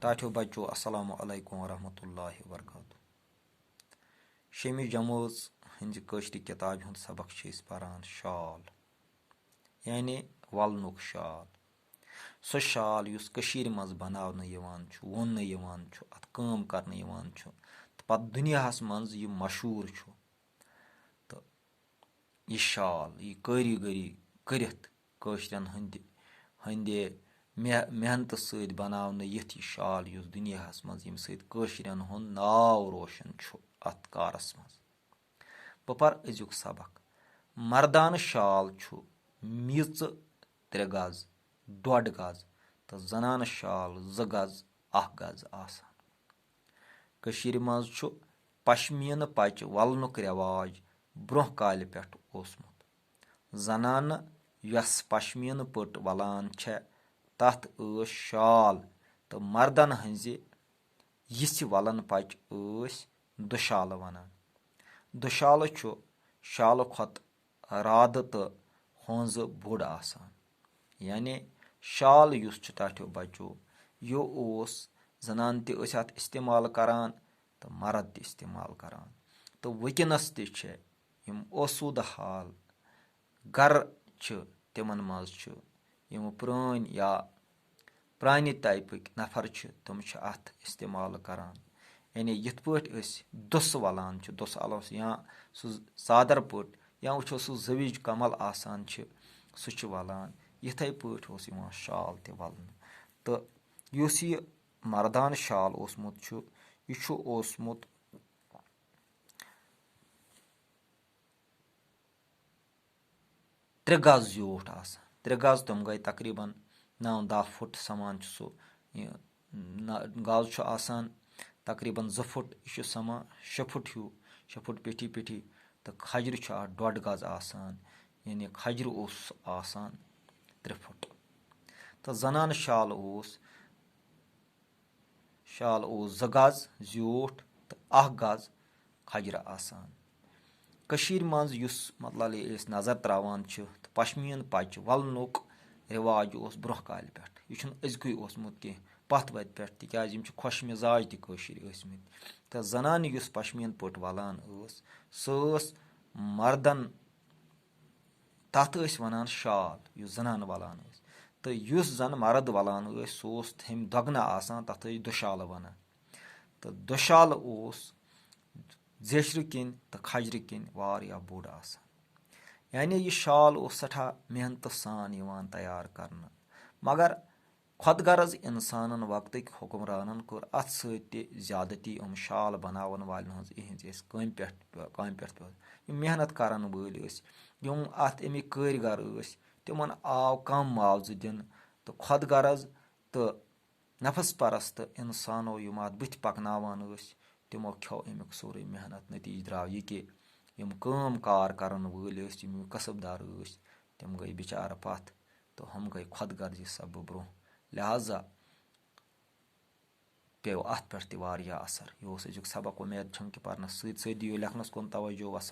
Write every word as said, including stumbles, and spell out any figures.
ٹاٹھیو بچو، السلام علیکم ورحمۃ اللہ وبرکاتہ۔ شیٚمہِ جمٲژ ہٕنٛزِ کٲشرِ کِتابہِ ہُنٛد سبق چھِ أسۍ پران شال، یعنی وَلنُک شال۔ سُہ شال یُس کٔشیٖرِ منٛز بناونہٕ یِوان چھُ، ووننہٕ یِوان چھُ، اَتھ کٲم کرنہٕ یِوان چھُ، تہٕ پتہٕ دُنیاہَس منٛز یہِ مشہوٗر چھُ۔ تہٕ یہِ شال، یہِ کٲریٖگٔری کٔرِتھ کٲشرٮ۪ن ہٕنٛدِ، ہٕنٛدِ مح-، محنتہٕ سۭتۍ بناونہٕ یِتھ یہِ شال، یُس دُنیاہَس منٛز، ییٚمہِ سۭتۍ کٲشرٮ۪ن ہُنٛد ناو روشن چھُ اَتھ کارَس منٛز۔ بہٕ پَرٕ أزیُک سبق۔ مردانہٕ شال چھُ میٖژٕ ترٛےٚ گز، ڈۄڈ گز، تہٕ زنانہٕ شال زٕ گز، اکھ گز آسان۔ کٔشیٖرِ منٛز چھُ پشمیٖنہٕ پچہِ ولنُک رٮ۪واج برٛونٛہہ کالہِ پٮ۪ٹھ اوسمُت۔ زنانہٕ یۄس پشمیٖنہٕ پٔٹ ولان چھےٚ، تتھ ٲس شال، تہٕ مردن ہٕنٛزِ یِژھِ ولن پچہِ ٲسۍ دُشالہٕ ونان۔ دُشالہٕ چھُ شالہٕ کھۄتہٕ رادٕ تہٕ ہونزٕ بوٚڑ آسان۔ یعنی شال یُس چھُ ٹاٹھیو بچو، یہِ اوس زنان تہِ ٲسۍ اتھ استعمال کران تہٕ مرد تہِ استعمال کران۔ تہٕ وٕنکیٚنس تہِ چھِ یِم آسوٗدٕ حال گرٕ چھِ، تِمن منٛز چھِ یِم پرٲنۍ یا پرانہِ ٹایپٕکۍ نفر چھِ، تِم چھِ اتھ استعمال کران۔ یعنی یِتھ پٲٹھۍ أسۍ دُسہٕ ولان چھِ، دُسہٕ الوس یا سُہ ژادر پٔٹ یا وٕچھو سُہ زوِج کمل آسان چھِ، سُہ چھِ ولان، یِتھے پٲٹھۍ اوس یِوان شال تہِ ولنہٕ۔ تہٕ یُس یہِ مردانہٕ شال اوسمُت چھُ، یہِ چھُ اوسمُت ترٛےٚ گز زیوٗٹھ آسان۔ ترٛےٚ گز، تِم گٔے تقریباً نو دَہ فُٹ سمان چھُ سُہ۔ یہِ نہ-، گز چھُ آسان تقریباً زٕ فُٹ، یہِ چھُ سمان شےٚ فُٹ ہیوٗ، شےٚ فُٹ پیٚٹھی پیٚٹھی۔ تہٕ کھجرِ چھُ اَتھ ڈۄڈ گز آسان، یعنی کھجرِ اوس آسان ترٛےٚ فُٹ۔ تہٕ زنانہٕ شال اوس شال اوس زٕ گز زیوٗٹھ تہٕ اکھ گز کھجرٕ آسان۔ کٔشیٖرِ منٛز یُس، مطلب، ییٚلہِ أسۍ نظر تراوان چھِ، تہٕ پشمیٖن پچہِ ولنُک رِواج اوس برٛونٛہہ کالہِ پٮ۪ٹھ۔ یہِ چھُنہٕ أزکُے اوسمُت کینٛہہ، پتھ وتہِ پٮ۪ٹھ، تِکیازِ یِم چھِ خۄش مِزاج تہِ کٲشِرۍ ٲسۍ مٕتۍ۔ تہٕ زنانہِ یُس پشمیٖن پٔٹ ولان ٲس، سۄ ٲس مردن تَتھ ٲسۍ وَنان شال، یُس زَنان وَلان ٲسۍ۔ تہٕ یُس زَن مَرٕد وَلان ٲسۍ، سُہ اوس تَمہِ دۄگنہٕ آسان، تَتھ ٲسۍ دُشالہٕ وَنان۔ تہٕ دُشالہٕ اوس زیچھرٕ کِنۍ تہٕ کھجرٕ کِنۍ واریاہ بوٚڑ آسان۔ یعنی یہِ شال اوس سٮ۪ٹھاہ محنتہٕ سان یِوان تیار کرنہٕ۔ مگر خۄد غرض اِنسانن وقتٕکۍ حُکمرانن کٔر اَتھ سۭتۍ تہِ زیادتی۔ یِم شال بناون والٮ۪ن ہٕنٛز، یِہنٛز ٲسۍ کامہِ پٮ۪ٹھ، کامہِ پٮ۪ٹھ پٮ۪وان۔ یِم محنت کرن وٲلۍ ٲسۍ، یِم اَتھ اَمِکۍ کٲرۍ گر ٲسۍ، تِمن آو کم معاوضہٕ دِنہٕ۔ تہٕ خۄد غرض تہٕ نفس پرست اِنسانو یِم اَتھ بٕتھِ پکناوان ٲسۍ، تِمو کھیوٚو اَمیُک سورُے محنت۔ نتیٖجہٕ درٛاو یہِ کہِ یِم کٲم کار کرن وٲلۍ ٲسۍ، یِم کسب دار ٲسۍ، تِم گٔے بِچارٕ پتھ تہٕ ہُم گٔے خۄد غرضی سببہٕ برٛونٛہہ۔ لہذا پیوٚو اَتھ پٮ۪ٹھ تہِ واریاہ اثر۔ یہِ اوس أزیُک سبق۔ اُمید چھم کہِ پرنس سۭتۍ سۭتۍ دِیِو لیکھنس کُن توجہ۔ وسلام۔